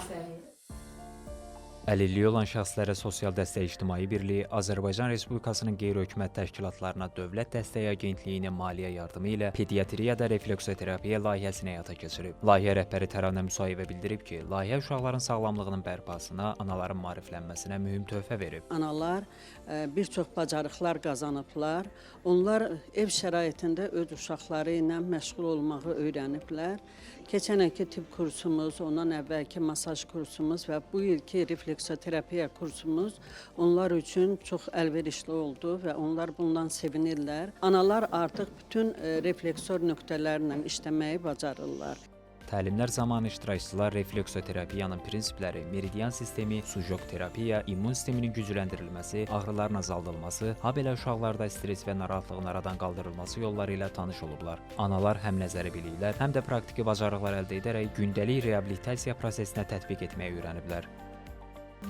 Afərin. Əlilliyi olan şəxslərə sosial dəstək İctimai Birliyi Azərbaycan Respublikasının qeyri-hökumət təşkilatlarına Dövlət Dəstəyi Agentliyinin maliyyə yardımı ilə pediatriyada refleksoterapiya layihəsini həyata keçirib. Layihə rəhbəri Təranə Musayeva bildirib ki, layihə uşaqların sağlamlığının bərpasına, anaların maariflənməsinə mühüm töhfə verib. Analar bir çox bacarıqlar qazanıblar. Onlar ev şəraitində öz uşaqları ilə məşğul olmağı öyrəniblər. Keçən ilki tibb kursumuz, ondan əvvəlki masaj kursumuz və bu ilki refleksoterapiya kursumuz onlar üçün çox əlverişli oldu və onlar bundan sevinirlər. Analar artıq bütün refleksor nöqtələrlə işləməyi bacarırlar. Təlimlər zamanı iştirakçılar refleksoterapiyanın prinsipləri, meridian sistemi, sujok terapiya, immun sisteminin gücləndirilməsi, ağrıların azaldılması, habelə uşaqlarda stres və narahatlığın aradan qaldırılması yolları ilə tanış olublar. Analar həm nəzəri biliklər, həm də praktiki bacarıqlar əldə edərək gündəlik reabilitasiya prosesinə tətbiq etməyi öyrəniblər.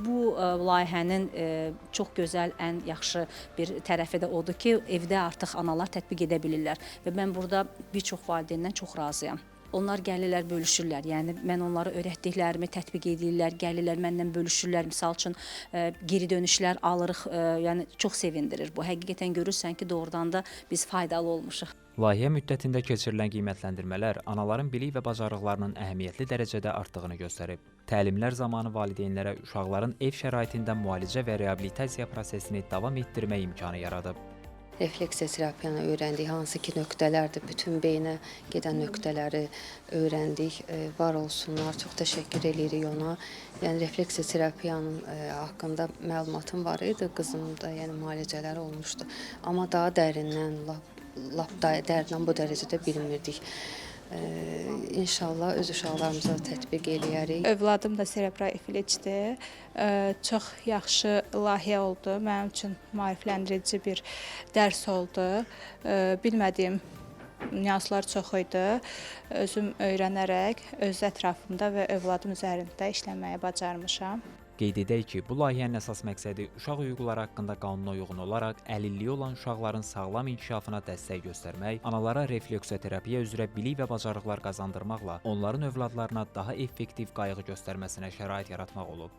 Bu layihənin çox gözəl, ən yaxşı bir tərəfi də odur ki, evdə artıq analar tətbiq edə bilirlər və mən burada bir çox valideyndən çox razıyam. Onlar gəlirlər, bölüşürlər. Yəni mən onlara öyrətdiklərimi tətbiq edirlər, gəlirlər məndən bölüşürlər. Misal üçün geri dönüşlər alırıq. Yəni çox sevindirir bu. Həqiqətən görürsən ki, doğrudan da biz faydalı olmuşuq. Layihə müddətində keçirilən qiymətləndirmələr anaların bilik və bacarıqlarının əhəmiyyətli dərəcədə artdığını göstərib. Təlimlər zamanı valideynlərə uşaqların ev şəraitində müalicə və reabilitasiya prosesini davam etdirmək imkanı yaradıb. Refleksoterapiyanı öyrəndik, hansı ki nöqtələrdir, bütün beynə gedən nöqtələri öyrəndik. Var olsunlar, çox təşəkkür eləyirik ona. Yəni refleksoterapiyanın haqqında məlumatım var idi, qızım da yəni müalicələri olmuşdu. Amma daha dərindən, lap dərindən bu dərəcədə bilmirdik. İnşallah öz uşaqlarımıza tətbiq eləyərik. Övladım da serebral iflicdir. Çox yaxşı layihə oldu. Mənim üçün maarifləndirici bir dərs oldu. Bilmədiyim nüanslar çox idi. Özüm öyrənərək öz ətrafımda və övladım üzərində işləməyi bacarmışam. Qeyd edək ki, bu layihənin əsas məqsədi uşaq hüquqları haqqında qanuna uyğun olaraq əlilliyi olan uşaqların sağlam inkişafına dəstək göstərmək, analara refleksoterapiya üzrə bilik və bacarıqlar qazandırmaqla onların övladlarına daha effektiv qayğı göstərməsinə şərait yaratmaq olub.